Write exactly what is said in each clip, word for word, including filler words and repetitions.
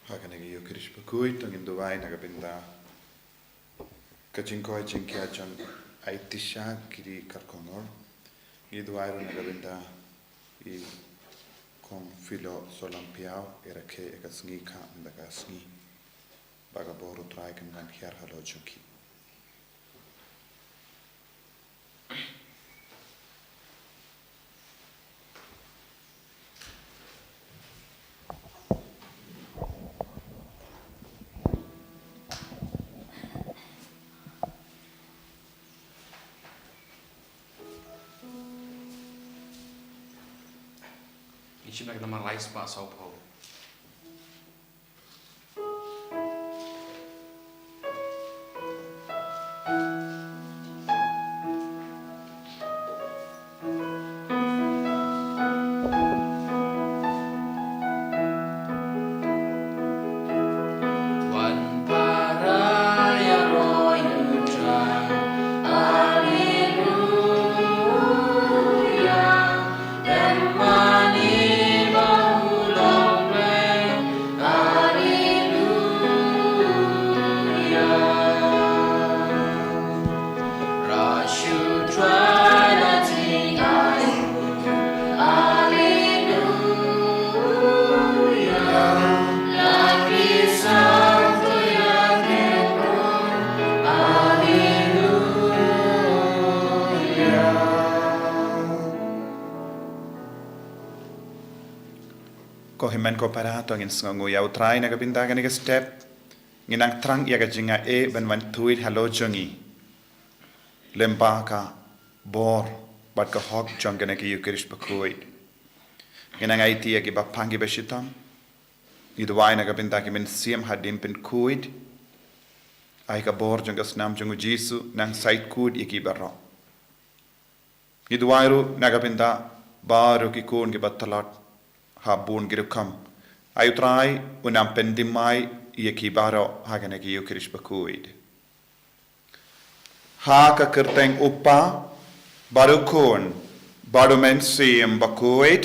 Ha kane ka Ïukharist bakhuid to ngin duwai na ka bynta ka jingkoit jingkhiah jong Aitisha Kiri Kharkongor. Ngi duwai ruh na ka bynta i Kong Philo Solampiaw, i rakhe ïa ka sngi kha mynta ka sngi. Ba ka bor U Trai kan wan hiar halor jong ki. Ngi shim na ka namar lai spah saw phew. Wan para ïaroh ïa U Trai. Haleluya. Lem mane ba u long Blei. Haleluya. Ruh shu trai la jingaiñ. Haleluya. La ki sam to ïa ki. Haleluya. Ko hynmen ko para, to ngin sngewnguh ïa U Trai na ka bynta kane ka step. Ngin nang thrang ïa ka jingaiei ban wan tuid halor jong ngi. Lem bad ka bor bad ka hok jong kane ka Ïukharist bakhuid. Ngin nang aiti ïa ki bapang ki bashitom. Ngi duwai na ka bynta ki mynsiem hadien pynkhuid. Ai ka bor jong ka snam jong U Jisu nang sait kut ïa ki baroh. Ngi duwai ruh na ka bynta baroh ki khun ki ba tlot ha bun ki rukom. Ai U Trai un nang pynthymmai ïa ki baroh ha kane ka Ïukharist bakhuid. Ha ka kyrteng U Kpa, bad U Khun, bad U Mynsiem Bakhuid.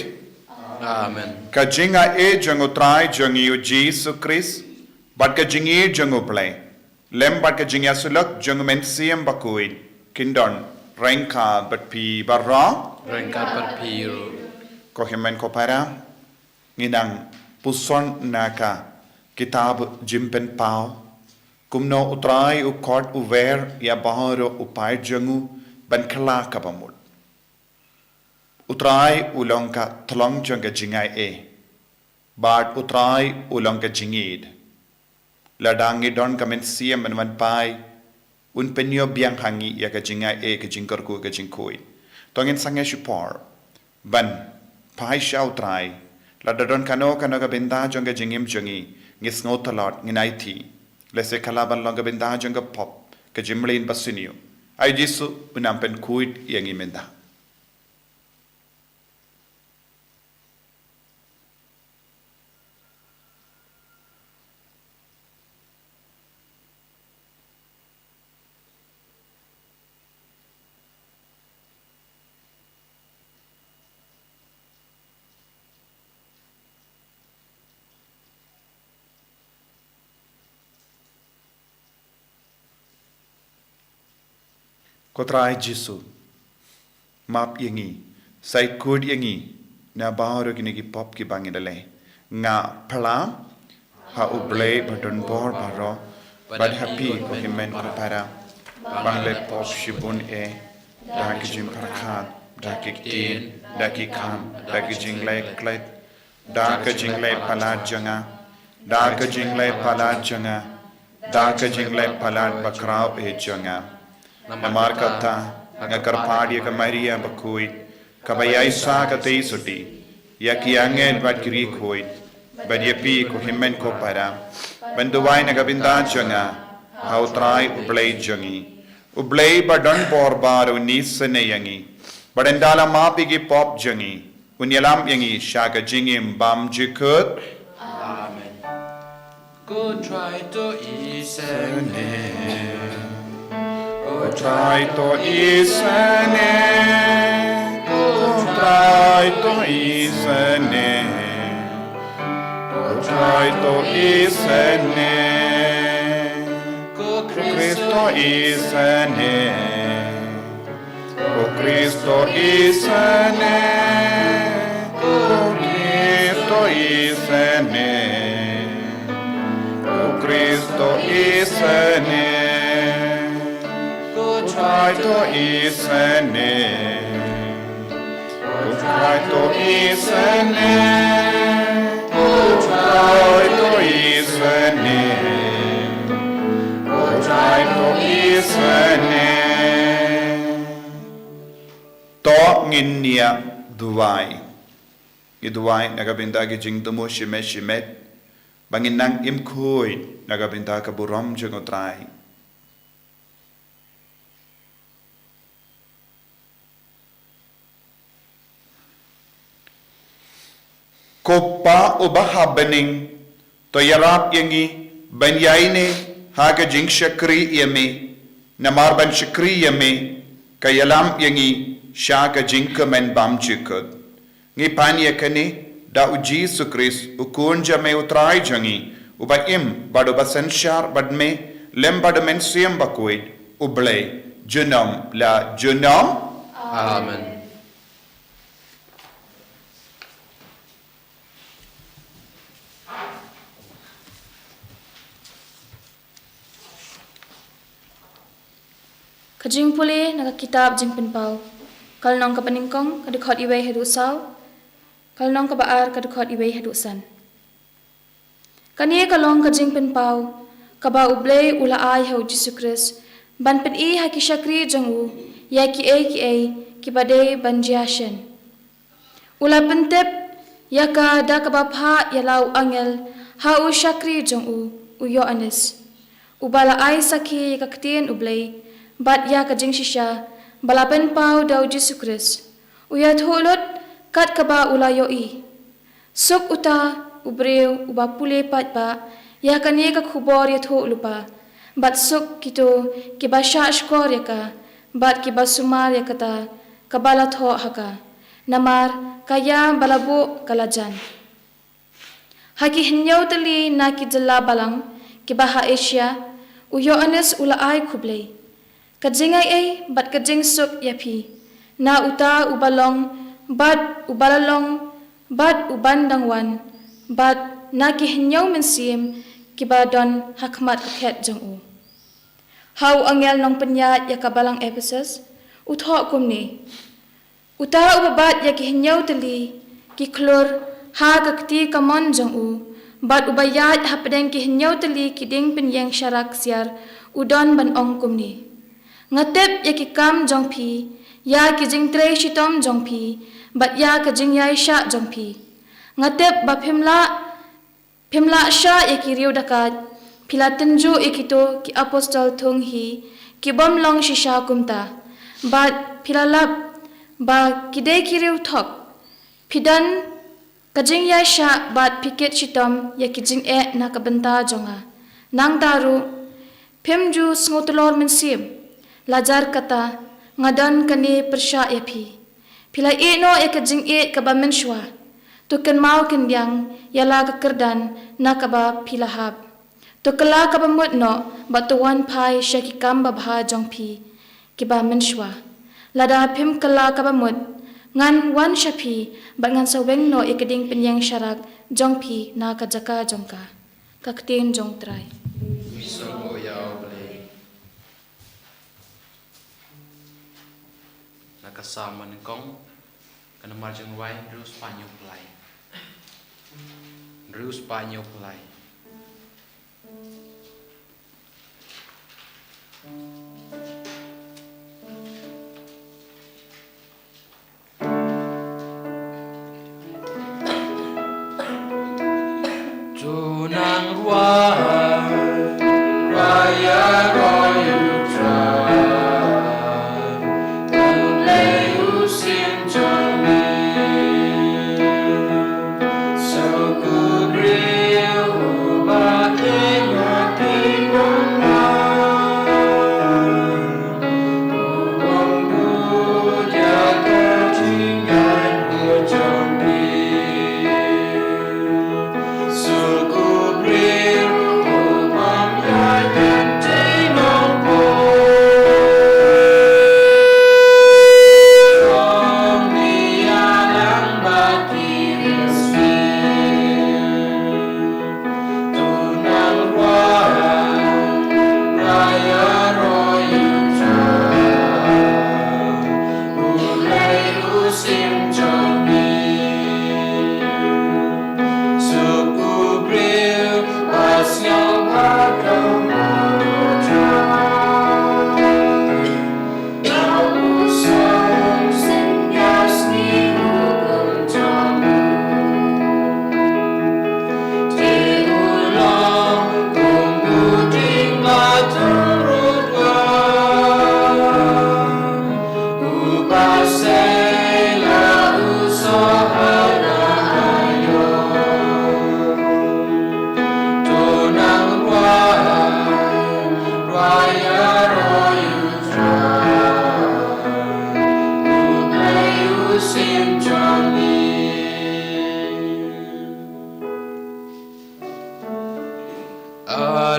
Amen. Ka jingaiei jong U Trai jong ngi U Jisu Khrist, bad ka jingïeit jong U Blei, lem bad ka jingïasyllok jong U Mynsiem Bakhuid, kin don ryngkat bad phi baroh. Ryngkat bad phi ruh. Ko hynmen ko para, ngin nang puson na ka kitab Jingpynpaw. Kumno U Trai u khot u wer ïa baroh u paid jong u ban kylla kaba mut. U Trai u long ka thlong jong ka jingaiei. Bad U Trai u long ka jingïeid. Lada ngi don ka mynsiem ban wan pai, un pynïoh biang ha ngi ïa ka jingaiei, ka jingkyrkhu, ka jingkhuid. To ngin sangeh shipor ban pai sha U Trai. Lada don kano kano ka bynta jong ka jingim jong ngi, ngi sngew tlot, ngin aiti. Lehse ka lah ban long ka bynta jong ka pop, ka jingmlien basniew. Ai Jisu, un nang pynkhuid ïa ngi mynta. Ko Trai Jisu, map ïa ngi, sait kut ïa ngi na baroh kine ki pop kiba ngi la leh. Nga phla ha U Blei badonbor baroh, bad ha phi ko hynmen ko para, ba nga la leh pop shibun eh, da ka jingpyrkhat, da ki ktien, da ki kam, da ki jingleh klet, da ka jingleh palat jong nga, da ka jingleh palat jong nga, da ka jingleh palat bakhraw eh jong nga. Namar kata, nga kyrpad ïa ka Maria bakhuid, kaba ïaishah katei suti, ïa ki angel bad ki riewkhuid, bad ïa phi ko hynmen ko para, ban duwai na ka bynta jong nga ha U Trai U Blei jong ngi. U Blei badonbor baroh un isynei ïa ngi, bad un da la map ïa ki pop jong ngi, un ïalam ïa ngi sha ka jingim bymjukut. Amen. Ko Trai to isynei. Ko Trai to isynei. Ko Trai to isynei. Ko Trai to isynei. Ko Kristo isynei. Ko Kristo isynei. Ko Kristo isynei. Ko Kristo isynei. Ko Trai to isynei. Ko Trai to isynei. Ko Trai to isynei. Ko Trai to isynei. To ngin ïa duwai. Ngi duwai na ka bynta ki jingthmu shimet shimet ba ngin nang im khuid na ka bynta ka burom jong U Trai. Ko Pa uba ha bneng, to ïarap ïa ngi ban ïaineh ha ka jingshakri ïa me, namar ban shakri ïa me ka ïalam ïa ngi sha ka jingkmen bymjukut. Ngi pan ïa kane da U Jisu Khrist, U Khun jong me U Trai jong ngi, uba im bad uba synshar bad me lem bad U Mynsiem Bakhuid, U Blei, junom la junom. Amen. Ka jingpule na ka kitab Jingpynpaw. Ka lynnong kaba nyngkong, ka dkhot wei haduh saw. Ka lynnong kaba ar, ka dkhot wei haduh san. Kane ka long ka jingpynpaw kaba U Blei u la ai ha U Jisu Khrist ban pyni ha ki shakri jong u ïa kiei kiei kiba dei ban jia shen. U la pyntip ïa ka da kaba phah ïa la u angel ha u shakri jong u, u Ïoannis, uba la ai sakhi ïa ka ktien U Blei bad ïa ka jingshisha ba la pynpaw da U Jisu Khrist. U ïathuh lut kat kaba u la ïohi. Suk uta u briew uba pule paidbah ïa kane ka khubor ïathuhlypa, bad suk kito kiba shah shkor ïa ka, bad kiba sumar ïa kata kaba la thoh ha ka. Namar ka ïa ba la buh ka la jan. Ha ki hynñiew tylli na ki jylla balang kiba ha Asia, u Ïoannis u la ai khublei. Ka jingaiei bad ka jingsuk ïa phi, na uta uba long, bad uba la long, bad uban dang wan, bad na ki hynñiew mynsiem kiba don ha khmat ka khet jong u. Ha u angel nongpynïaid ïa ka balang Ephesus, u thoh kumne: Uta uba bat ïa ki hynñiew tylli ki khlur ha ka kti kamon jong u, bad uba ïaid hapdeng ki hynñiew tylli ki dieng pynïeng sharak ksiar, u don ban ong kumne: Nga tip ïa ki kam jong phi, ïa ki jingtrei shitom jong phi, bad ïa ka jingïaishah jong phi. Nga tip ba phim lah Phim lah shah ïa ki riew dakaid, phi la tynjuh ïa kito ki apostol thung hi, ki bym long shisha kumta. Bad phi la lap ba ki dei ki riew thok. Phi don ka jingïaishah bad phi kit shitom ïa ki jingeh na ka bynta jong nga. Nangta ruh, phim ju sngewtlor mynsiem. Lajar kata, nga don kane pyrshah ïa phi. Phi la ïeh noh ïa ka jingïeit kaba mynshuwa. To kynmaw kyndiang ïa la ka kyrdan na kaba phi la hap. To kylla kaba mut noh bad to wan phai sha ki kam babha jong phi kiba mynshuwa. Lada phim kylla kaba mut, ngan wan sha phi bad ngan sa weng noh ïa ka dieng pynïeng sharak jong phi na ka jaka jong ka. Ka ktien jong U Trai. Ngi sngewbha ïa U Blei. Na ka Salm ba nyngkong, ka namar jong u rwai hynriew spah hynñiew phew lai. Hynriew spah hynñiew phew lai.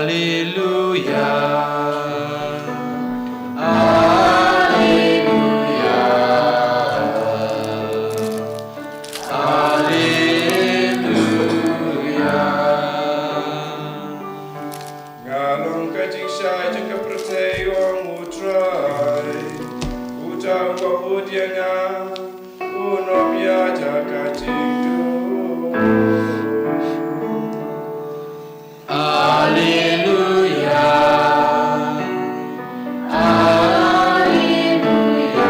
Haleluya. Haleluya. Haleluya. Nga long ka jingshai jong ka pyrthei, ong U Trai. Uta uba bud ïa nga, un ym ïaid ha ka jingdum. Alleluia. Alleluia.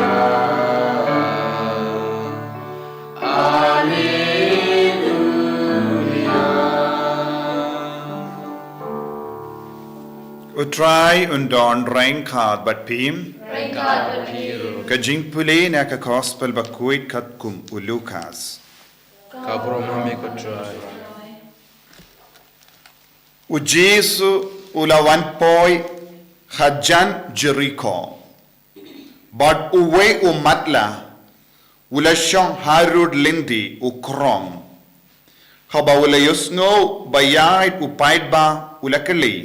Alleluia. U Trai un don ryngkat bad phi. Ryngkat bad phi ruh. Ka jingpule na ka Gospel bakhuid katkum u Lukas. Ka burom ha me ko Trai. U Jisu u la wan poi hajan Jeriko. Bad uwei u matlah u la shong harud lynti u krong. Haba u la ïohsngew ba ïaid u paidbah u la kylli,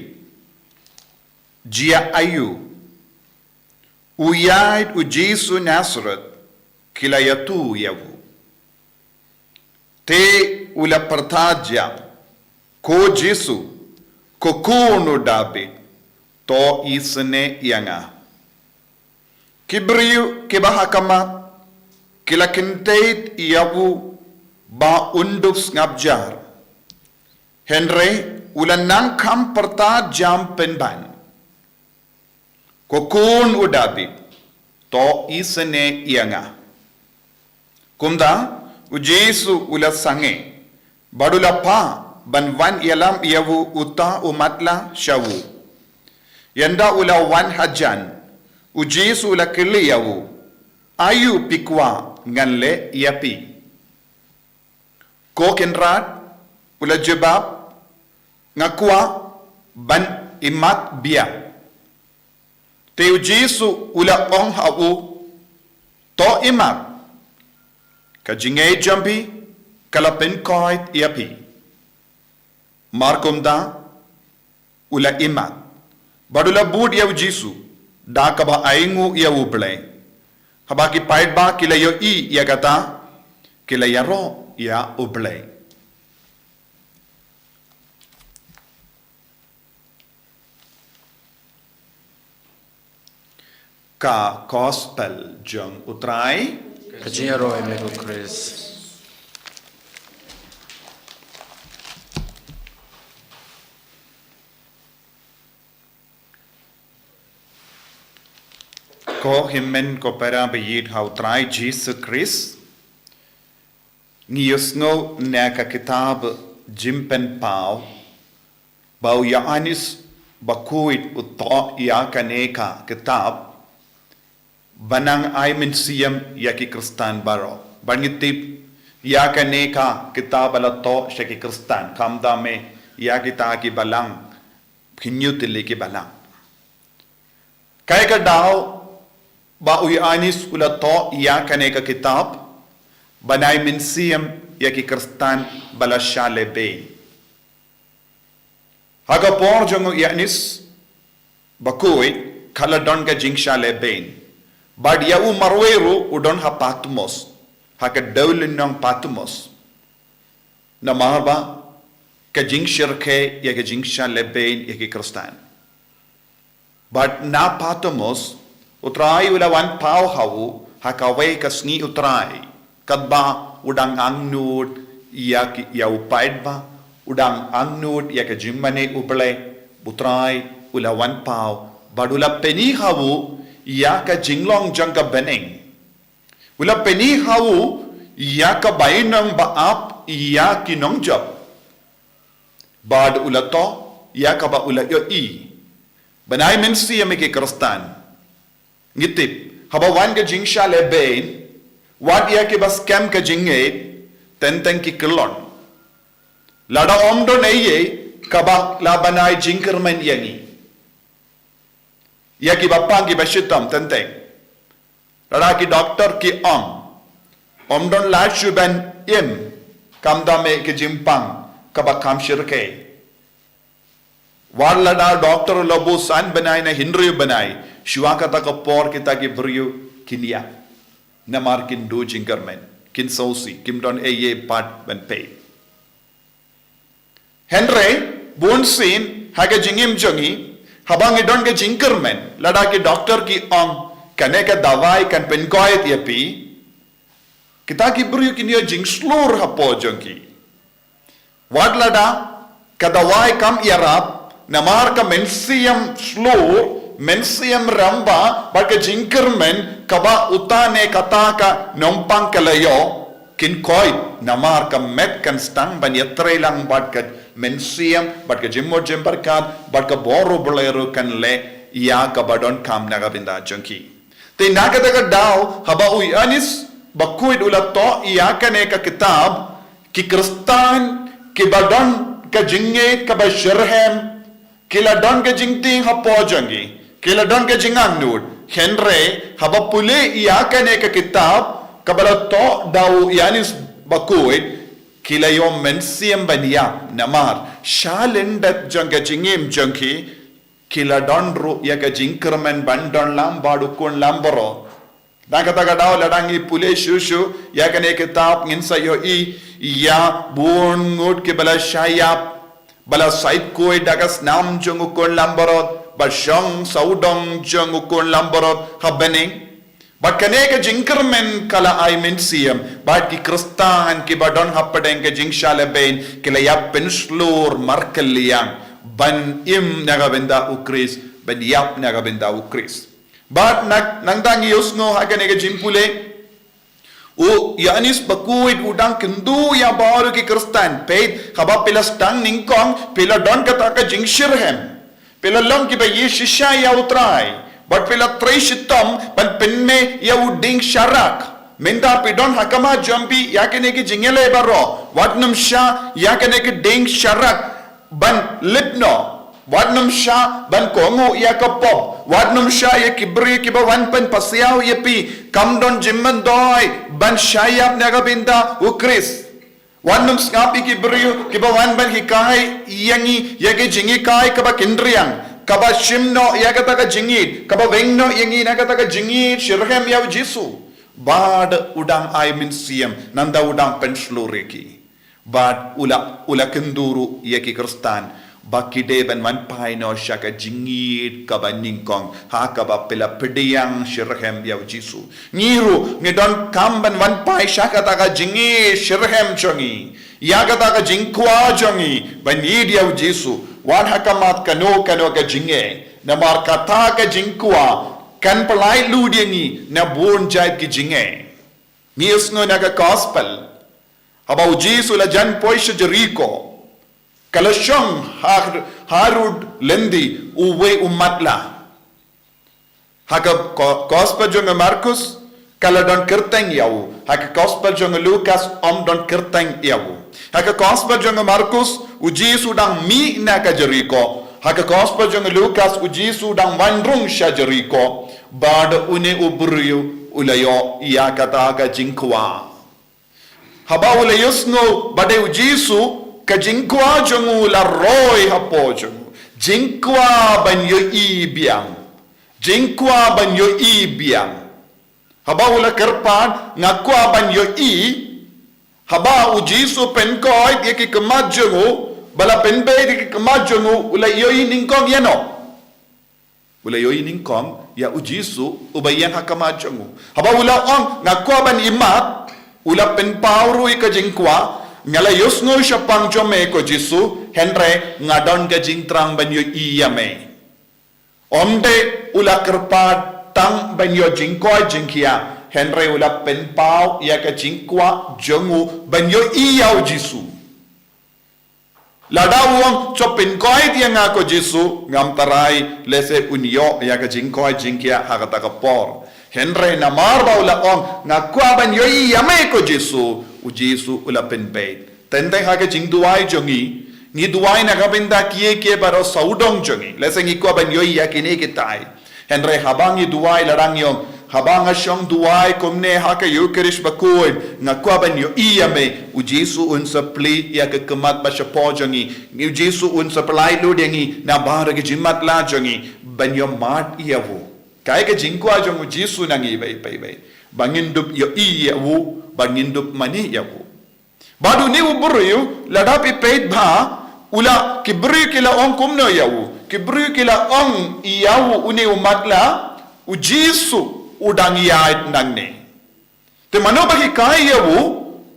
jia aïu? U ïaid u Jisu Nasareth, ki la ïathuh ïa u. Te u la pyrta jam, ko Jisu, ko khun u Dabid, to isynei ïa nga. Ki briew kiba ha khmat ki la kyntait ïa u ba un dup sngap jar. Hynrei u la nang kham pyrta jam pynban. Ko khun u Dabid, to isynei ïa nga. Kumta u Jisu u la sangeh bad u la phah ban wan ïalam ïa u uta u matlah sha u. Ynda u la wan hajan, u Jisu u la kylli ïa u, aïu phi kwah ngan leh ïa phi? Ko kynrad u la jubab, nga kwah ban imat biang. Te u Jisu u la ong ha u, to imat. Ka jingngeit jong phi ka la pynkoit ïa phi. Markumta u la imat bad u la bud ïa u Jisu da kaba ainguh ïa u Blei. Haba ki paidbah ki la ïohi ïa kata, ki la ïaroh ïa u Blei. Ka Gospel jong u Trai. Ka jingïaroh ïa me ko Khrist. Ko hynmen ko para ba ïeit ha u Trai Jisu Khrist. Ngi ïohsngew na ka kitab Jingpynpaw ba u Ïoannis bakhuid u thoh ïa kane ka kitab ba nang ai mynsiem ïa ki Khristan baroh. Bad ngi tip ïa kane ka kitab ba la thoh sha ki Khristan, khamtam eh ïa kita ki balang, hynñiew tylli ki balang. Kaei ka daw ba u Ïoannis u la thoh ïa kane ka kitab ban ai mynsiem ïa ki Khristan ba la shah lehbeiñ? Ha ka por jong u Ïoannis bakhuid ka la don ka jingshah lehbeiñ. Bad ïa u marwei ruh u don ha Patmos, ha ka dewlynnong Patmos. Namar ba ka jingshyrkhei ïa ka jingshah lehbeiñ ïa ki Khristan. Bad na Patmos, u Trai u la wan paw ha u, ha kawei ka sngi u Trai, katba u dang angnud ïa ki, ïa u paidbah, u dang angnud ïa ka jingmane u Blei, u Trai u la wan paw, bad u la pyni ha u ïa ka jinglong jong ka bneng. U la pyni ha u ïa ka bainong ba ap ïa ki nongjop. Bad u la thoh ïa kaba u la ïohi ban ai mynsiem ïa ki Khristan. Ngi tip, haba wan ka jingshah lehbeiñ, wat ïa kiba skhem ka jingngeit, teng teng ki kyllon. Lada ym don ei ei kaba lah ban ai jingkyrmen ïa ngi. Ïa kiba pang kiba shitom teng teng. Lada ki doktor ki ong ym don lad shuh ban im, khamtam eh ka jingpang kaba kham shyrkhei. Wat lada doctor u la buh san bnai ne hynriew bnai, shuwa kata ka por kita ki briew kin ïap. Namar kin duh jingkyrmen, kin sngewsih, kim don ei ei pat ban peit. Hynrei, bunsien, ha ka jingim jong ngi, haba ngi don ka jingkyrmen, lada ki doctor ki ong, kane ka dawai kan pynkoit ïa phi, kita ki briew kin ïoh jingshlur hapoh jong ki. Wat lada, ka dawai kam ïarap, namar ka mynsiem shlur, mynsiem rangbah, bad ka jingkyrmen, kaba uta ne kata ka nongpang ka la ïoh, kin koit, namar ka met kan sdang ban ïatreilang bad ka mynsiem, bad ka jingmut jingpyrkhat, bad ka bor u Blei ruh kan leh, ïa kaba donkam na ka bynta jong ki. Te na kata ka daw, haba u Ïoannis Bakhuid u la thoh ïa kane ka kitab, ki Khristan, kiba don ka jingngeit kaba shitrhem, ki la don ka jingtieng hapoh jong ki, ki la don ka jingangnud, hynrei, haba pule ïa kane ka kitab, kaba la thoh da u Ïoannis Bakhuid, ki la ïoh mynsiem ban ïap, namar, sha lyndet jong ka jingim jong ki, ki la don ruh ïa ka jingkyrmen ban don lang bad u khun langbrot. Na kata ka daw lada ngi pule shuh shuh, ïa kane ka kitab ngin sa ïohi, ïa bun ngut kiba la shah ïap, ba la sait khuid da ka snam jong u khun langbrot, ba shong sawdong jong u khun langbrot, ha bneng. Bad kane ka jingkyrmen ka la ai mynsiem, bad ki Khristan kiba don hapdeng ka jingshah lehbeiñ, ki la ïap pynshlur markylliang, ban im na ka bynta u Khrist, ban ïap na ka bynta u Khrist. Bad na, nangta ngi ïohsngew ha kane ka jingpule, u Ïoannis Bakhuid u dang kyntu ïa baroh ki Khristan, peit, haba phi la sdang nyngkong, phi la don kata ka jingshitrhem. Phi la long kiba ïeit shisha ïa u Trai, bad phi la trei shitom, ban pynmih ïa u dieng sharak. Mynta phi don ha khmat jong phi, ïa kine ki jingïaleh baroh, wat nym shah, ïa kine ki dieng sharak, ban lip noh. Wat nym shah ban kohnguh ïa ka pop. Wat nym shah ïa ki briew kiba wan pynpasiaw ïa phi. Kam don jingmyntoi ban shah ïap na ka bynta u Khrist. Wat nym sngap ïa ki briew kiba wan ban hikai ïa ngi ïa ki jinghikai kaba khynriang, kaba shim noh ïa kata ka jingïeit, kaba weng noh ïa ngi na kata ka jingïeit shitrhem ïa u Jisu. Bad u dang ai mynsiem, nangta u dang pynshlur ïa ki. Bad u la, u la kyntu ruh ïa ki Khristan, ba ki dei ban wan phai noh sha ka jingïeit kaba nyngkong, ha kaba phi la pdiang shitrhem ïa u Jisu. Ngi ruh, ngi donkam ban wan phai sha kata ka jingïeit shitrhem jong ngi. Ïa kata ka jingkwah jong ngi, ban ïeit ïa u Jisu. Wat ha khmat kano kano ka jingeh. Namar kata ka jingkwah, kan pynlait lut ïa ngi, na bun jait ki jingeh. Ngi ïohsngew na ka gospel. Haba u Jisu u la jan poi sha Jeriko. Ka la shong ha, harud lynti uwei u matlah. Ha ka go-, gospel jong u Markus, ka la don kyrteng ïa u. Ha ka gospel jong u Lukas, ym don kyrteng ïa u. Ha ka gospel jong u Markus, u Jisu u dang mih na ka Jeriko. Ha ka gospel jong u Lukas, u Jisu u dang wan rung sha Jeriko. Bad une u briew, u la ïoh ïa kata ka jingkwah. Haba u la ïohsngew ba dei u Jisu, ka jingkwah jong u la roi hapoh jong u. Jingkwah ban ïohi biang. Jingkwah ban ïohi biang. Haba u la kyrpad, nga kwah ban ïohi. Haba u Jisu pynkoit ïa ki khmat jong u, ba la pynbeit ïa ki khmat jong u, u la ïohi nyngkong ïano? U la ïohi nyngkong ïa u Jisu uba ïeng ha khmat jong u. Haba u la ong, nga kwah ban imat, u la pynpaw ruh ïa ka jingkwah, nga la ïohsngew shaphang jong me ko Jisu, hynrei nga don ka jingthrang ban ïohi ïa me. Ym dei u la kyrpad tang ban ïoh jingkoit jingkhiah, hynrei u la pynpaw ïa ka jingkwah jong u ban ïohi ïa u Jisu. Lada u ong, to pynkoit ïa nga ko Jisu, ngam tharai, lehse un ïoh ïa ka jingkoit jingkhiah ha kata ka por. Hynrei namar ba u la ong, nga kwah ban ïohi ïa me ko Jisu, u Jisu u la pynbeit. Teng teng ha ka jingduwai jong ngi, ngi duwai na ka bynta kiei kiei baroh sawdong jong ngi. Lehse ngi kwah ban ïohi ïa kine kitai. Hynrei haba ngi duwai lada ngi ong, Haba nga shong duwai kumne ha ka Ïukharist bakhuid, nga kwah ban ïohi ïa me. U Jisu un sa plie ïa ka khmat ba shapoh jong ngi. U Jisu un sa pyllait lut ïa ngi na baroh ki jingmatlah jong ngi ban ïohmad ïa u. Kaei ka jingkwah jong u Jisu na ngi, bad, bad, bad ba ngin dup ïohi ïa u, ba ngin dup mane ïa u. Bad une u briew, lada phi peit bha, u la, ki briew ki la ong kumno ïa u? Ki briew ki la ong ïa u, une u matlah, u Jisu u dang ïaid nangne. Te mano ba hikai ïa u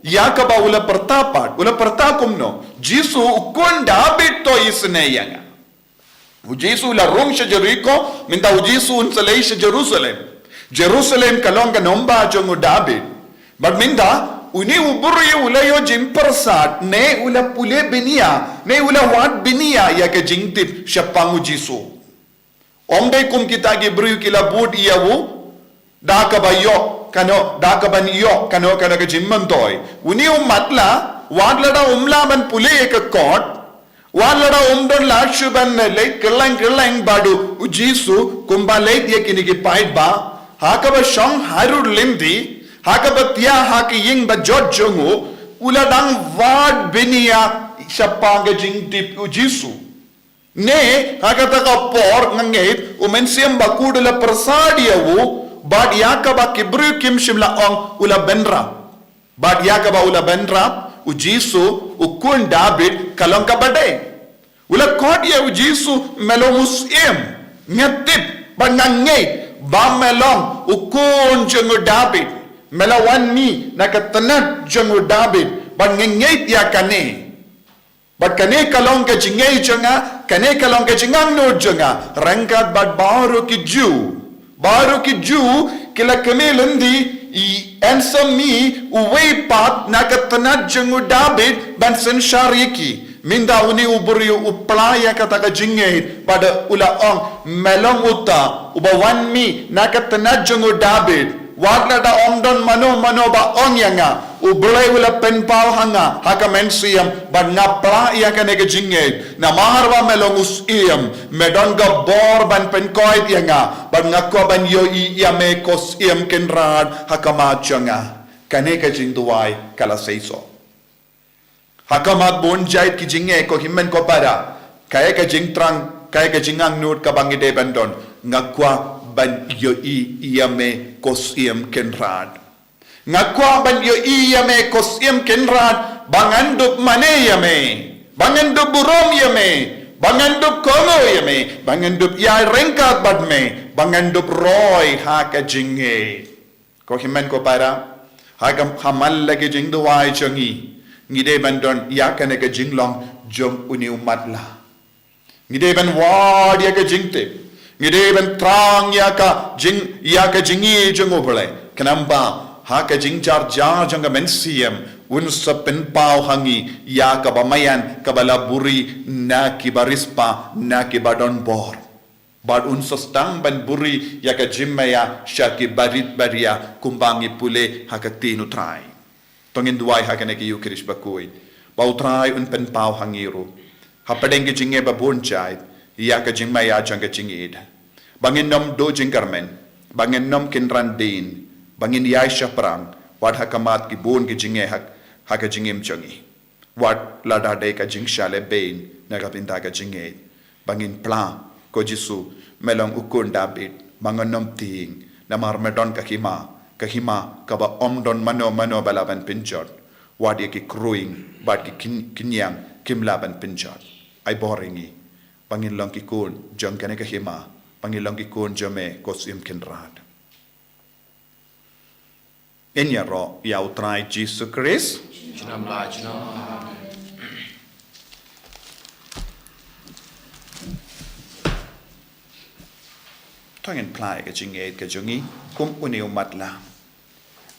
ïa kaba u la pyrta pat, u la pyrta kumno? Jisu, u khun Dabid, to isynei ïa nga. U Jisu u la rung sha Jeriko, mynta u Jisu un sa leit sha Jerusalem. Jerusalem ka long ka nongbah jong u Dabid. Bad mynta, une u briew u la ïoh jingpyrsad, ne u la pule bniah, ne u la wad bniah ïa ka jingtip shaphang u Jisu. Ym dei kum kita ki briew ki la bud ïa u, da kaba ïoh, kano, da kaban ïoh, kano, kano ka jingmyntoi. Une u matlah, wat lada um lah ban pule ïa ka kot, wat lada um don lad shuh ban leit kylleng kylleng bad u Jisu, kumba leit ïa kine ki paidbah, ha kaba shong harud lynti, ha kaba thiah ha ka ïing bajot jong u, u la dang wad bniah shaphang ka jingtip u Jisu. Ne, ha kata ka por nga ngeit, u Mynsiem Bakhuid u la pyrshah ïa u, bad ïa kaba ki briew kim shym la ong u la bynrap. Bad ïa kaba u la bynrap, u Jisu, u khun Dabid, ka long kaba dei. U la khot ïa u Jisu, me long u Syiem, nga tip, bad nga ngeit, ba me long, u khun jong u Dabid. Me la wan mih, na ka tnat jong u Dabid, bad nga ngeit ïa kane. Bad kane ka long ka jingngeit jong nga, kane ka long ka jingangnud jong nga, ryngkat bad baroh ki Jiw. Baroh ki Jiw, ki la kmen lynti, i, yn sa mih, uwei pat, na ka tnat jong u Dabid, ban synshar ïa ki. Mynta une u briew u pla ïa kata ka jingngeit, bad u la ong, me long uta, uba wan mih, na ka tnat jong u Dabid. Wat lada ym don mano mano ba ong ïa nga, U Blei u la pynpaw ha nga, ha ka mynsiem, bad nga pla ïa kane ka jingngeit. Namar ba me long u Syiem, me don ka bor ban pynkoit ïa nga, bad nga kwah ban ïohi ïa me ko Syiem Kynrad, ha khmat jong nga. Kane ka jingduwai, ka la seisoh. Ha khmat bun jait ki jingeh ko hynmen ko para. Kaei ka jingthrang, kaei ka jingangnud kaba ngi dei ban don. Nga kwah ban ïohi ïa me ko Syiem Kynrad. Nga kwah ban ïohi ïa me ko Syiem Kynrad. Ba ngan dup mane ïa me. Ba ngan dup burom ïa me. Ba ngan dup kohnguh ïa me. Ba ngan dup ïaid ryngkat bad me. Ba ngan dup roi ha ka jingngeit. Ko hynmen ko para, ha ka, ha man la ka jingduwai jong ngi, ngi dei ban don ïa kane ka jinglong jong une u matlah. Ngi dei ban wad ïa ka jingtip. Ngi dei ban thrang ïa ka jing, ïa ka jingïeit jong U Blei. Khnang ba, ha ka jingjar jar jong ka mynsiem, un sa pynpaw ha ngi, ïa kaba maïan, kaba la buri, na kiba riewspah, na kiba don bor. Bad un sa sdang ban buri ïa ka jingmaïa sha ki barit baria kumba ngi pule ha ka ktien U Trai. To ngin duwai ha kane ka Ïukharist bakhuid. Ba U Trai un pynpaw ha ngi ruh. Hapdeng ki jingeh ba bun jait, ïa ka jingmaïa jong ka jingïeit. Ba ngin ym duh jingkyrmen, ba ngin ym kynran dien, ba ngin ïaid shaphrang, wat ha khmat ki bun ki jingeh ha, ha ka jingim jong ngi. Wat lada dei ka jingshah lehbeiñ na ka bynta ka jingngeit. Ba ngin pla, ko Jisu, me long u khun Dabid, ba ngan ym tieng, namar me don ka hima, ka hima, kaba ym don mano mano ba lah ban pynjot. Wat ïa ki khruing, bad ki khyn-, khñiang, kim lah ban pynjot. Ai bor ïa ngi, ba ngin long ki khun, jong kane ka hima, ba ngin long ki khun jong me, ko Syiem Kynrad. Ngin ïaroh ïa U Trai Jisu Khrist. Junom la junom. Amen. To ngin pla ïa ka jingngeit ka jong ngi, kum une u matlah.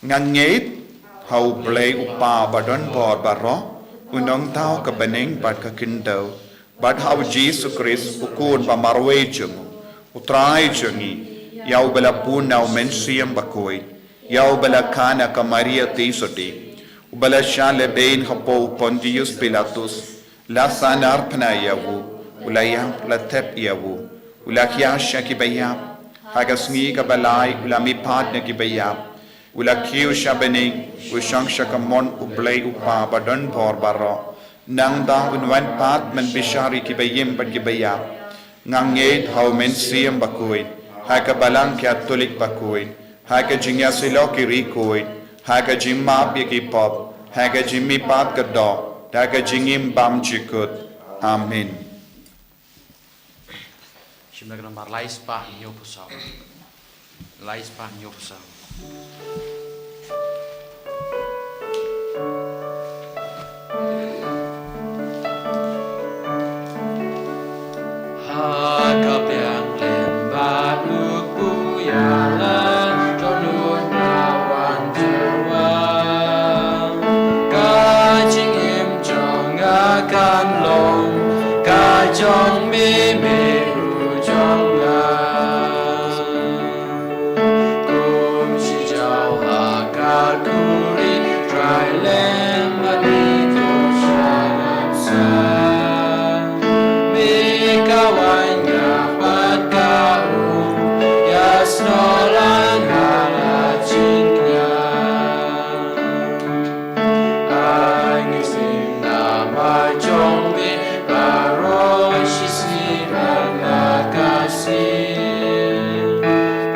Nga ngeit, ha U Blei U Kpa ba don bor baroh, U Nongthaw ka bneng bad ka khyndew, bad ha U Jisu Khrist U Khun ba marwei jong U, U Trai jong ngi, ïa uba la bun na U Mynsiem Bakhuid, ïa uba la kha na ka Maria Theisotti, uba la shah lehbeiñ hapoh u Pontius Pilatus, la sahnarphna ïa u, u la ïap, la thep ïa u, u la hiar sha kiba ïap, Ha ka sngi kaba lai u la mihpat na kiba ïap, u la kiew sha bneng, u shong sha kamon U Blei U Kpa ba don bor baroh. Nangta un wan pat ban bishar ïa kiba im bad kiba ïap. Nga ngeit ha U Mynsiem Bakhuid, ha ka Balang Katholik bakhuid, ha ka jingïasyllok ki riewkhuid, ha ka jingmap ïa ki pop, ha ka jingmihpat ka doh, ha ka jingim bymjukut. Amen. Shim da ka nambar lai spah hynñiew phew saw. Lai spah hynñiew phew saw. Ha ka biang lem bad u kpu ïa la, to nud na wan jyrwa. Ka jingim jong nga kan long ka jong me, me ruh jong nga. Kum shi jaw ha ka khuri, Trai lem bad ngi to shah nap sah. Me ka wan ïa bad ka um, ïa snoh lang ha la jingïa. Ai ngi sngewbha jong me baroh shi sngi bad la ka sngi.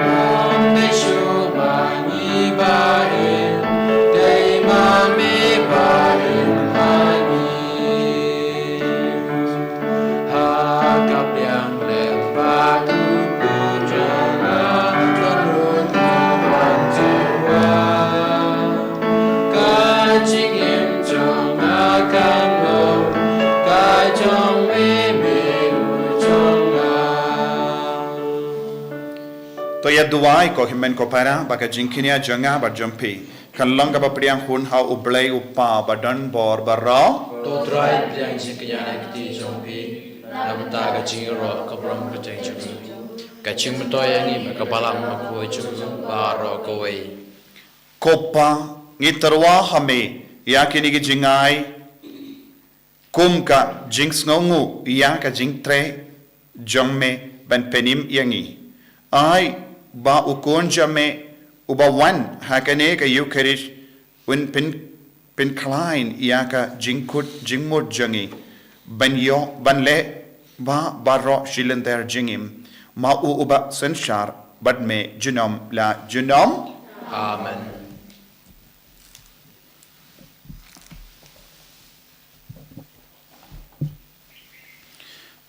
Ym dei shuh ma ngi ba im, dei ma me ba im ha ngi. Ha ka biang lem bad u kpu jong nga, to nud na wan jyrwa. Ka jingim jong nga kan long ka jong me, me ruh jong nga. To ïa duwai ko hynmen ko para ba ka jingkñia jong nga bad jong phi kan long kaba pdiang hun ha U Blei U Kpa ba don bor baroh. To Trai pdiang jingkñia na ki kti jong phi na bynta ka jingïaroh ka burom kyrteng jong me. Ka jingmyntoi ïa ngi bad ka Balang Bakhuid jong me baroh kawei. Ko Pa, ngi tyrwa ha me ïa kine ki jingai kum ka jingsngewnguh ïa ka jingtrei jong me ban pynim ïa ngi. Ai ba u Khun jong me uba wan ha kane ka Eucharist un pyn pynkhlaiñ ïa ka jingkut jingmut jong ngi ban ïoh ban leh ba baroh shi lynter jingim. Ma u uba synshar bad me junom la junom. Amen.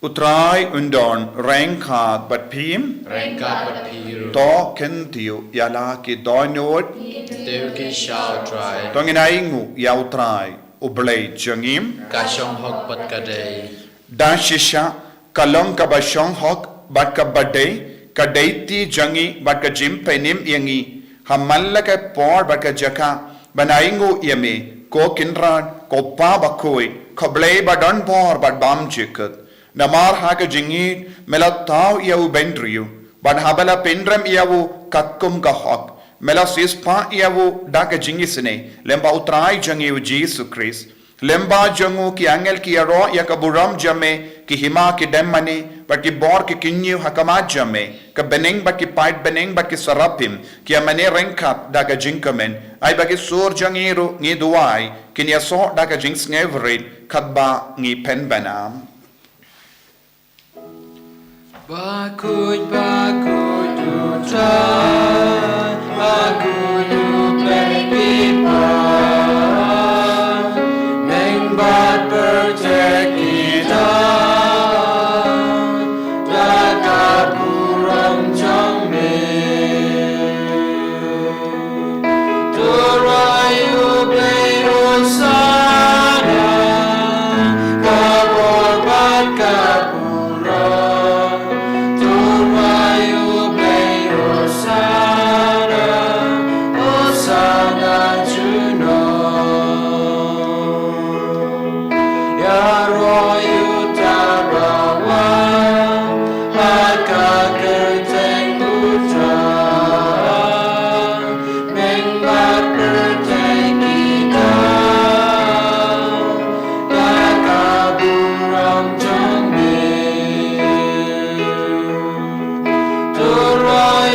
U Trai un don ryngkat bad phi. Ryngkat bad phi ruh. To kyntiew ïa la ki dohnud. Kyntiew ki sha U Trai. To ngin ainguh ïa U Trai, U Blei jong ngi. Ka shong hok bad ka dei. Da shisha ka long kaba shong hok bad kaba dei, ka dei ti jong ngi bad ka jingpynim ïa ngi ha man la ka por bad ka jaka ban ainguh ïa me, ko Kynrad, ko Pa Bakhuid, ko Blei ba don bor bad bymjukut. Namar ha ka jingïeit me la thaw ïa u bynriew, bad haba la pynrem ïa u katkum ka hok, me la siewspah ïa u da ka jingisynei, lem bad U Trai jong ngi U Jisu Khrist. Lem bad jong u ki angel ki ïaroh ïa ka burom jong me, ki hima ki dem mane bad ki bor ki kynñiew ha khmat jong me, ka bneng bad ki paid bneng bad ki serafim ki ïa mane ryngkat da ka jingkmen. Ai ba ki sur jong ngi ruh, ngi duwai, kin ïasoh da ka jingsngewrit katba ngi pynbna. Bakhuid, bakhuid U Trai, bakhuid U Blei phi ba, meng bad pyrthei ki da da ka burom jong me. To rwai U Blei Hosana, ka bor bad ka burom. To rwai U Blei Hosana, Hosana junom. Ïaroh ïa uta ba wan ha ka kyrteng U Trai. Meng bad pyrthei ki da da ka burom jong me. To rwai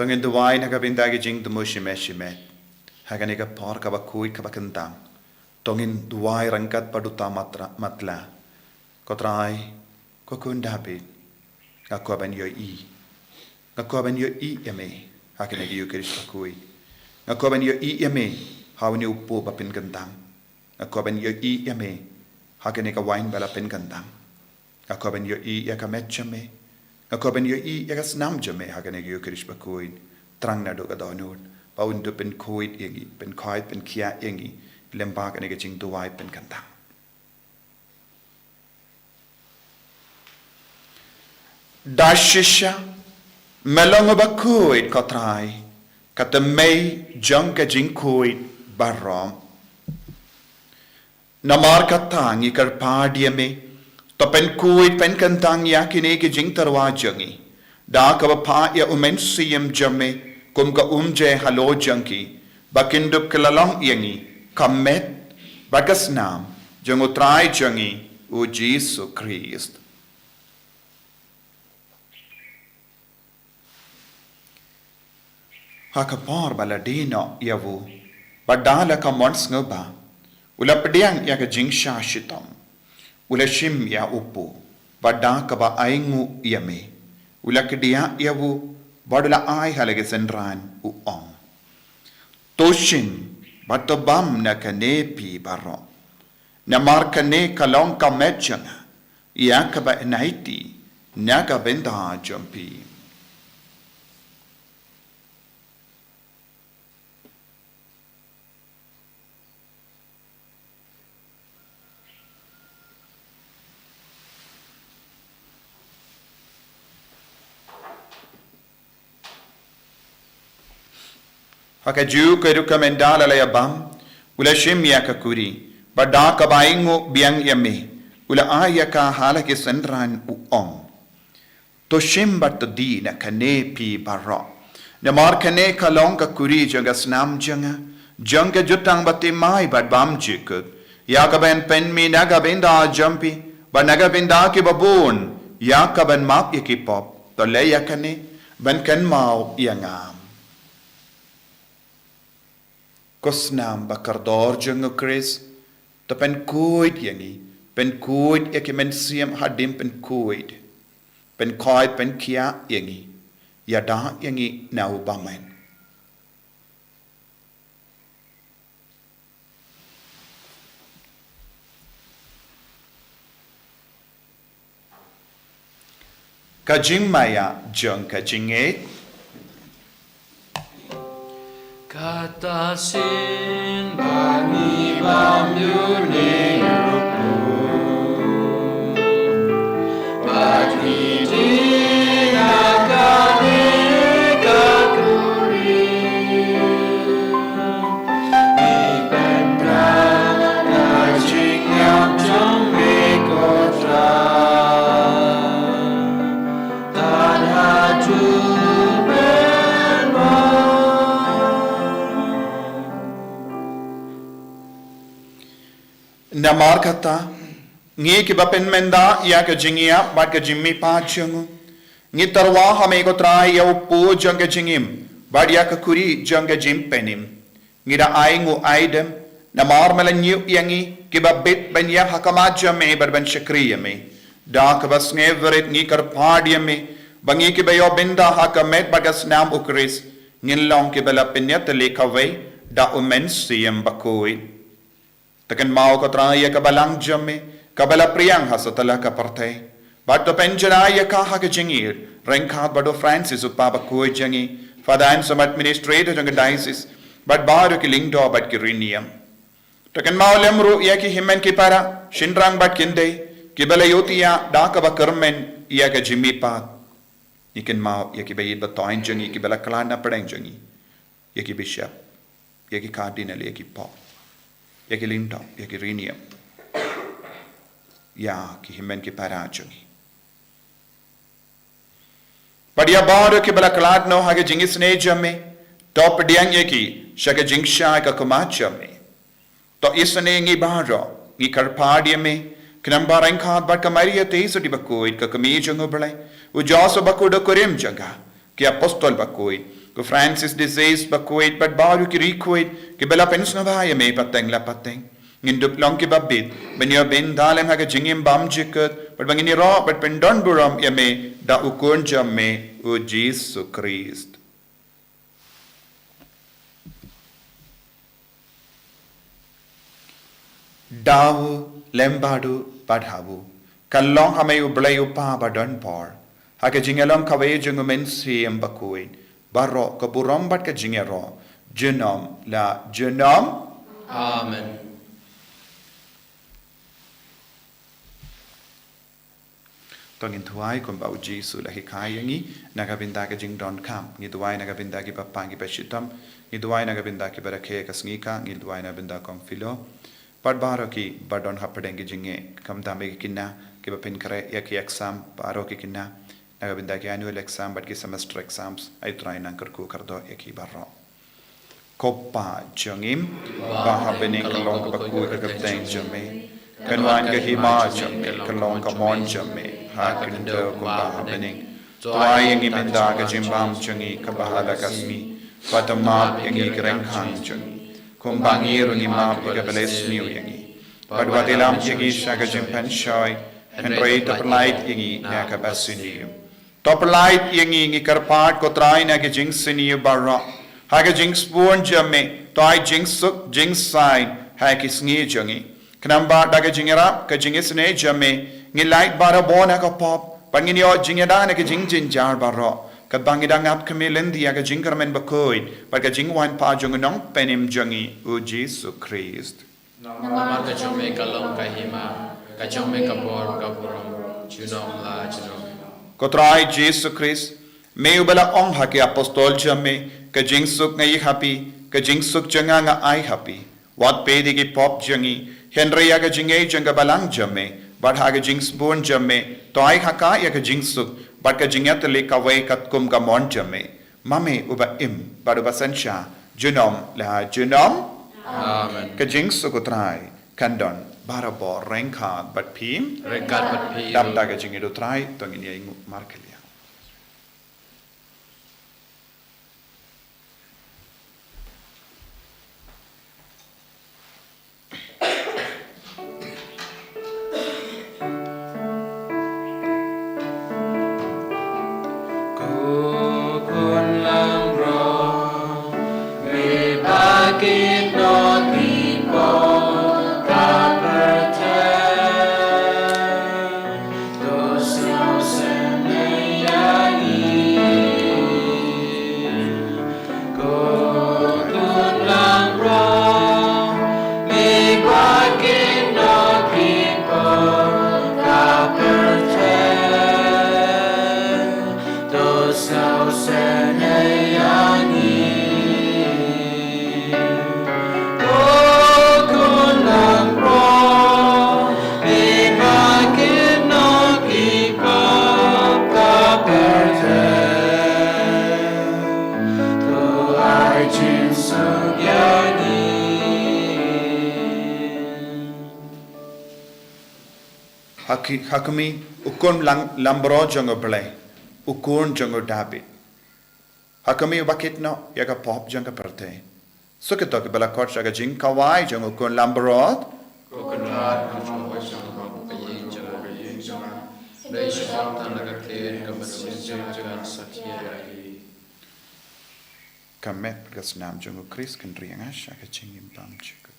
Ngin duwai na ka bynta ki jingthmu shimet shimet ha kane ka por kaba khuid kaba kyntang. To ngin duwai ryngkat bad uta matra-, matlah. Ko Trai, ko Khun Dabid, nga kwah ban ïohi. Nga kwah ban ïohi ïa me ha kane ka Ïukharist bakhuid. Nga kwah ban ïohi ïa me ha une u pop ba pynkyntang. Nga kwah ban ïohi ïa me ha kane ka wain ba la pynkyntang. Nga kwah ban ïohi ïa ka met jong me. Nga kwah ban ïohi ïa ka snam jong me ha kane ka Ïukharist bakhuid. Tang naduh ka dohnud ba un dup pynkhuid ïa ngi, pynkhuid pynkhiah ïa ngi lyngba kane ka jingduwai pynkyntang. Da shisha me long uba khuid, ko Trai, ka tymmen jong ka jingkhuid baroh. Namar kata ngi kyrpad ïa me, to pynkhuid pynkyntang ïa kine ki jingtyrwa jong ngi da kaba phah ïa u Mynsiem jong me kum ka umjai halor jong ki, ba kin dup kylla long ïa ngi ka met bad ka snam jong u Trai jong ngi u Jisu Khrist. Ha ka por ba la die noh ïa u, bad da la ka mon sngewbha, u la pdiang ïa ka jingshah shitom, u la shim ïa u pop, bad da kaba ainguh ïa me, u la kdiah ïa u, bad u la ai ha la ki synran, u ong: To shim bad to bam na kane phi baroh. Namar kane ka long ka met jong nga, ïa kaba yn aiti na ka bynta jong phi. Ha kajuh ka rukom ynda la ïa bam, u la shim ïa ka kuri, bad da kaba ainguh biang ïa me, u la ai ïa ka ha la ki synran, u ong: To shim bad to die na kane phi baroh. Namar kane ka long ka kuri jong ka snam jong nga, jong ka jutang bathymmai bad bymjukut, ïa kaban pynmih na ka bynta jong phi bad na ka bynta kiba bun, ïa kaban map ïa ki pop. To leh ïa kane ban kynmaw ïa nga. Ko snam ba kordor jong u Khrist, to pynkhuid ïa ngi, pynkhuid ïa ki mynsiem haduh pynkhuid, pynkhuid pynkhiah ïa ngi, ïada ïa ngi na u bymman. Ka jingmaïa jong ka jingngeit. Kata shisien ba ngi bam ïa une u pop, bad ngi die na kane ka kuri. Ngi pynrang ka jingïap jong me ko Trai, tad haduh pynban. Namar kata, ngi kiba pynmynta ïa ka jingïap bad ka jingmihpat jong u, ngi tyrwa ha me ko Trai ïa u pop jong ka jingim, bad ïa ka kuri jong ka jingpynim. Ngi da ainguh aidem, namar me la ñiew ïa ngi kiba bit ban ïap ha khmat jong me bad ban shakri ïa me. Da kaba sngewrit ngi kyrpad ïa me, ba ngi kiba ïoh bynta ha ka met bad ka snam u Khrist, ngin long kiba la pynïatylli kawei da u Mynsiem Bakhuid. To kynmaw ko Trai ïa ka balang jong me, kaba la pdiang ha satlak ka pyrthei. Bad to pynjlan ïa ka ha ka jingïeit, ryngkat bad u Francis u Pop bakhuid jong ngi, Father Anselm administrator jong ka diocese, bad baroh ki lyngdoh bad ki riewniam. To kynmaw lem ruh ïa ki hynmen ki para, shynrang bad kynthei, kiba la ïohthiah da kaba kyrmen ïa ka jingmihpat. Ngi kynmaw ïa kiba ïeit ba thoiñ jong ngi kiba la khlad na pdeng jong ngi. Ïa ki bishop, ïa ki cardinal, ïa ki pop, ïa ki lyngdoh, ïa ki riewniam, ïa ki hynmen ki para jong ngi. Bad ïa baroh kiba la khlad noh ha ka jingisynei jong me, to pdiang ïa ki sha ka jingshai ka khmat jong me. To isynei ïa ngi baroh, ngi kyrpad ïa me, khnang ba ryngkat bad ka Maria Theisotti bakhuid ka kmie jong u Blei, u Joseph bakhuid u kurim jong ka, ki apostol bakhuid, Ko Francis de Sales bakhuid bad baroh ki riew khuid kiba la pynsngewbha ïa me pateng la pateng. Ngin dup long kiba bit ban ïoh bynta lem ha ka jingim bymjukut bad ba ngin ïaroh bad pyndonburom ïa me da u Khun jong me u Jisu Khrist. Da u lem bad u bad ha u, ka long ha me u Blei u Kpa badonbor, ha ka jingïalong kawei jong u Mynsiem Bakhuid, baroh ka burom bad ka jingïaroh junom la junom. Amen. To ngin duwai kumba u Jisu u la hikai ïa ngi, na ka bynta ka jingdonkam ngi duwai, na ka bynta ki bapang ki bashitom ngi duwai, na ka bynta ki barakhe ka sngi ka ngi duwai, na ka bynta kong Philo bad baroh kiba don hapdeng ki jingeh, khamtam ïa ki khynnah kiba pynkhreh ïa ki exam, baroh ki khynnah, na ka bynta ki annual exam bad ki semester exams, ai Trai nang kyrkhu kyrdoh ïa ki baroh. Ko Pa jong ngi ba ha bneng, ka long kaba khuid ka kyrteng jong me. Kan wan ka hima jong me, ka long ka mon jong me ha ka khyndew kumba ha bneng. To ai ïa ngi mynta ka jingbam jong ngi kaba ha la ka sngi. Bad to map ïa ngi ki ryngkhang jong ngi, kumba ngi ruh ngi map ïa kiba leh sniew ïa ngi. Bad wat ïalam ïa ngi sha ka jingpynshoi, hynrei to pyllait ïa ngi na kaba sniew. To pyllait ïa ngi, ngi kyrpad ko Trai, na ka jingsniew baroh. Ha ka jingsbun jong me to ai jingsuk jingsaiñ ha ki sngi jong ngi. Khnang ba da ka jingïarap ka jingisynei jong me ngin lait barabor na ka pop bad ngin ïoh jingïada na ka jingjynjar baroh, katba ngi dang ap khmih lynti ïa ka jingkyrmen bakhuid bad ka jingwan pat jong u Nongpynim jong ngi u Jisu Khrist. Namar ka jong me ka long ka hima, ka jong me ka bor, ka burom junom la junom. Ko Trai Jisu Khrist, me uba la ong ha ki apostol jong me, ka jingsuk nga ïa ha phi, ka jingsuk jong nga nga ai ha phi. Wat peit ïa ki pop jong ngi, hynrei ïa ka jingngeit jong ka balang jong me. Bad ha ka jingsbun jong me to ai ha ka ïa ka jingsuk bad ka jingïatylli kawei katkum ka mon jong me. Ma me uba im bad uba synshar junom la junom. Amen. Ka jingsuk u Trai kan don barabor ryngkat bad phi. Ryngkat bad phi. Dap da ka jingïeit u Trai to ngin ïa ïnguh markylliang. Ko Khun langbrot, me ba kynnoh ki pop ka pyrthei. To sngewsynei ïa ngi. Ko Khun langbrot, me ba kynnoh ki pop ka pyrthei. To sngewsynei ïa ngi. Ko Khun langbrot, me ba kynnoh ki pop ka pyrthei. To ai jingsuk ïa ngi. Ha khmih, ha khmih u Khun lang-, langbrot jong U Blei, u Khun jong u Dabid. Ha khmih uba kynnoh ïa ka pop jong ka pyrthei. Suk ïa kito kiba la khot sha ka jingkhawai jong u Khun langbrot. Ko Kynrad, ko Kynrad jong ka ïing jong nga, dei shibun tang da ka ktien kaba shisha kan sa thiah ïa ngi. Ka met ka snam jong u Khrist kan ri ïa nga sha ka jingim bymjukut.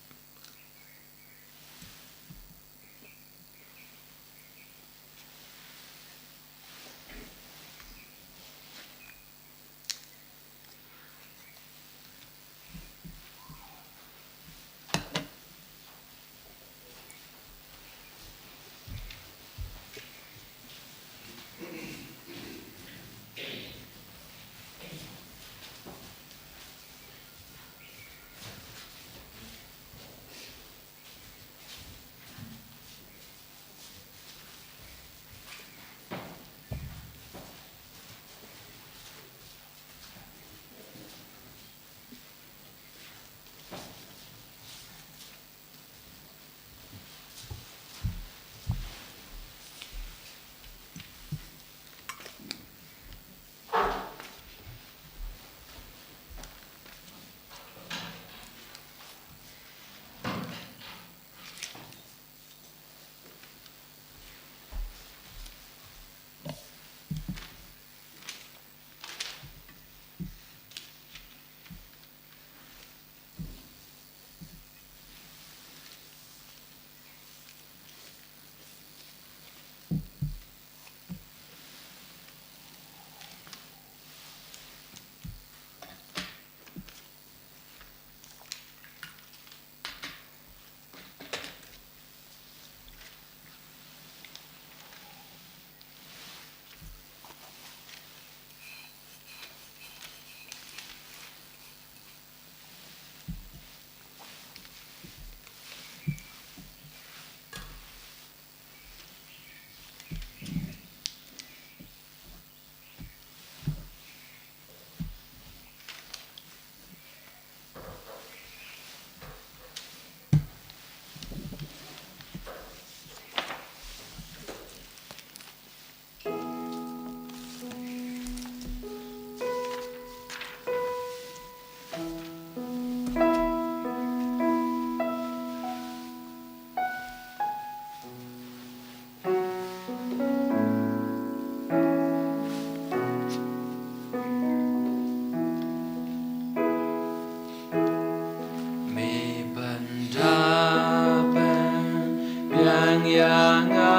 Ïa nga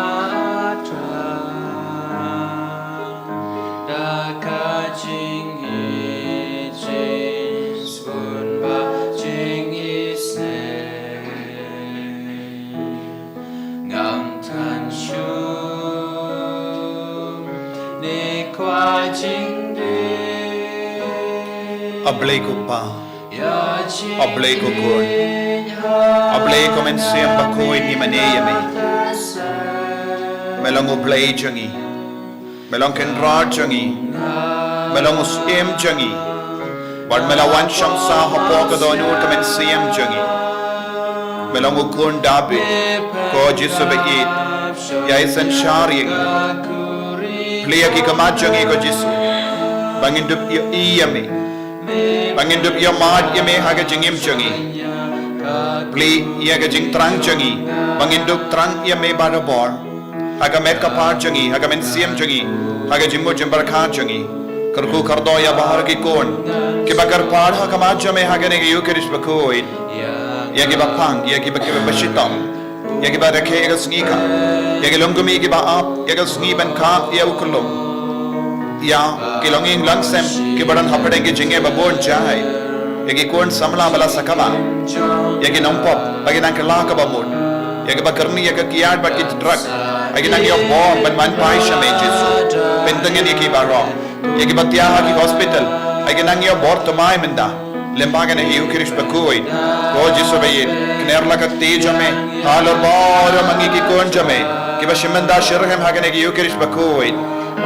trai da ka jingïeit, jingshun bad jingisynei. Ngam than shuh ne kwah jingdie. A Blei ko Pa, a Blei ko Khun, a Blei ko Mynsiem Bakhuid, ngi mane ïa me. Me long U Blei jong ngi. Me long Kynrad jong ngi. Me long U Syiem jong ngi. Bad me la wan shong sah hapoh ka dohnud ka mynsiem jong ngi. Me long U Khun Dabid, ko Jisu baieit. Ïai synshar ïa ngi. Plie ïa ki khmat jong ngi ko Jisu, ba ngin dup ïohi ïa me, ba ngin dup ïohmad ïa me ha ka jingim jong ngi. Plie ïa ka jingthrang jong ngi, ba ngin dup thrang ïa me barabor ha ka met ka phad jong ngi, ha ka mynsiem jong ngi, ha ka jingmut jingpyrkhat jong ngi. Kyrkhu kyrdoh ïa baroh ki khun kiba kyrpad ha khmat jong me ha kane ka Ïukharist bakhuid. Ïa kiba pang, ïa kiba, kiba shitom, ïa kiba rakhe ïa ka sngi ka, ïa ki longkmie kiba ap ïa ka sngi ban kha ïa u kyllum, ïa ki longïing longsem kiba don hapdeng ki jingeh ba bun jait, ïa ki khun samla ba la sakma, ïa ki nongpop ba ki nang kylla kaba mut, ïa kiba kyrni ïa ka kiad bad ki drug, ïa ki nang ïoh bor ban wan phai sha me Jisu. Pyntngen ïa ki baroh. Ïa kiba thiah ha ki hospital, ïa ki nang ïoh bor thymmai mynta lyngba kane ka Ïukharist bakhuid. Ko Jisu baieit, kner la ka kti jong me halor baroh ma ngi ki khun jong me kiba shim bynta shitrhem ha kane ka Ïukharist bakhuid.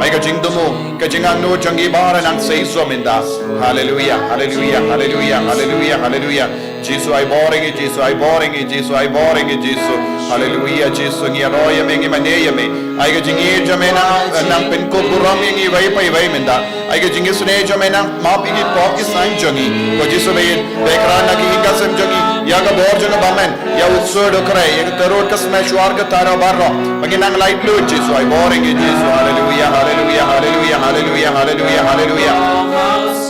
Ai ka jingthmu, ka jingangnud jong ngi baroh nang seisoh mynta. Haleluia, haleluia, haleluia, haleluia, haleluia. Jisu, ai bor ïa ngi Jisu, ai bor ïa ngi Jisu, ai bor ïa ngi Jisu. Haleluia Jisu, ngi ïaroh ïa me, ngi mane ïa me. Ai ka jingïeit jong me nang, nang pynkup burom ïa ngi iwei pa iwei mynta. Ai ka jingisynei jong me nang map ïa ki pop ki saiñ jong ngi. Ko Jisu baieit, dei kren na ki ïing ki sem jong ngi ïa ka bor jong ka bymman, ïa u ksuid u khrei, ïa ka kyrud ka sma shuwa ka thaw baroh. Ba ngin nang laitluid Jisu, ai bor ïa ngi Jisu. Haleluia, haleluia, haleluia, haleluia, haleluia, haleluia.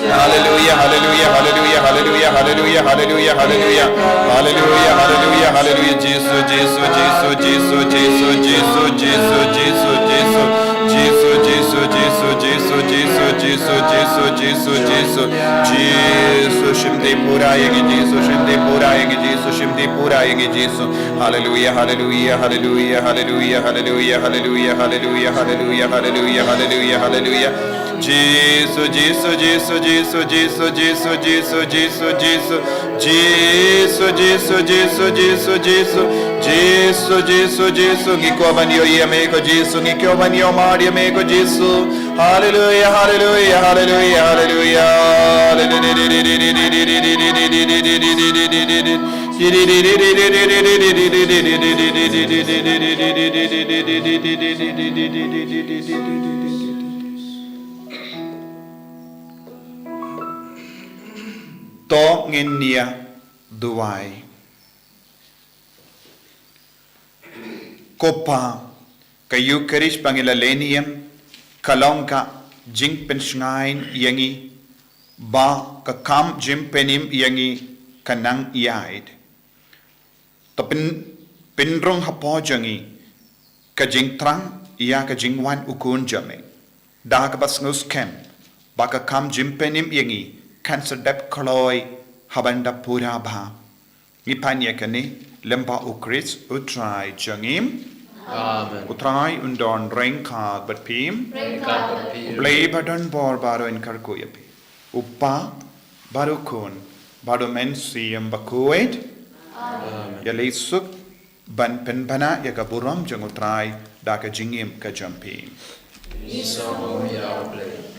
Haleluia, haleluia, haleluia, haleluia, haleluia, haleluia, haleluia. Haleluia, haleluia, haleluia, Jisu, Jisu, Jisu, Jisu. Jisu, shim dei pura ïa ngi Jisu, shim dei pura ïa ngi Jisu, shim dei pura ïa ngi Jisu. Haleluia, haleluia, haleluia, haleluia, haleluia, haleluia, haleluia, haleluia, haleluia, haleluia, haleluia. Jisu, Jisu, Jisu, Jisu, Jisu, Jisu, Jisu, Jisu, Jisu, Jisu, Jisu, Jisu, Jisu, Jisu, Jisu, Jisu, Jisu, ngi kwah ban ïohi ïa me ko Jisu, ngi kwah ban ïohmad ïa me ko Jisu. Haleluia, haleluia, haleluia, haleluia. To ngin ïa duwai. Ko Pa, ka Ïukharist ba ngi la leh niam ka long ka jingpynshngaiñ ïa ngi ba ka kam jingpynim ïa ngi ka nang ïaid. To pyn, pynrung hapoh jong ngi ka jingthrang ïa ka jingwan u Khun jong me da kaba sngewskhem ba ka kam jingpynim ïa ngi kan sa dep kloi haban da pura bha. Ngi pan ïa kane lyngba U Khrist U Trai jong ngi. Amen. U Trai un don ryngkat bad phi. Ryngkat bad phi. U Blei ba don bor baroh un kyrkhu ïa phi. U Pa, bad U Khun, bad U Mynsiem Bakhuid. Amen. Ïaleh suk ban pynbna ïa ka burom jong U Trai da ka jingim ka jong phi. Ngi sngew ïa U Blei.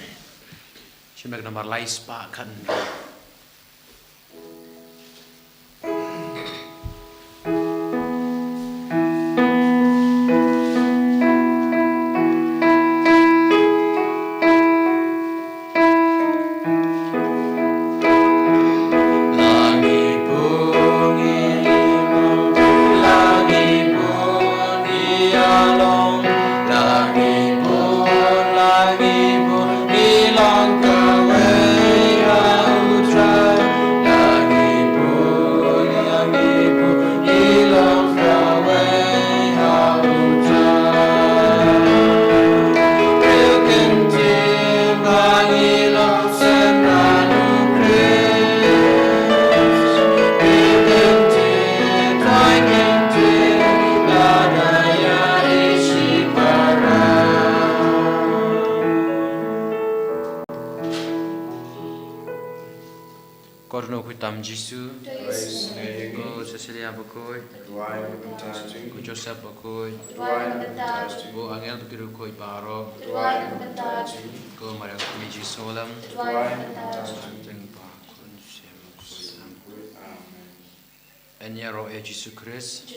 Shimet ka namar lai spah khat. Ko Dohnud Khuid tam Jisu. Ko Cecilia Bakhuid. Ko Joseph Bakhuid. Ko angel bad ki riewkhuid baroh. Ko Maria Kmie Jisu Lam. Teng ba khun shem khuid tam. Yn ïaroh ïa Jisu Khrist.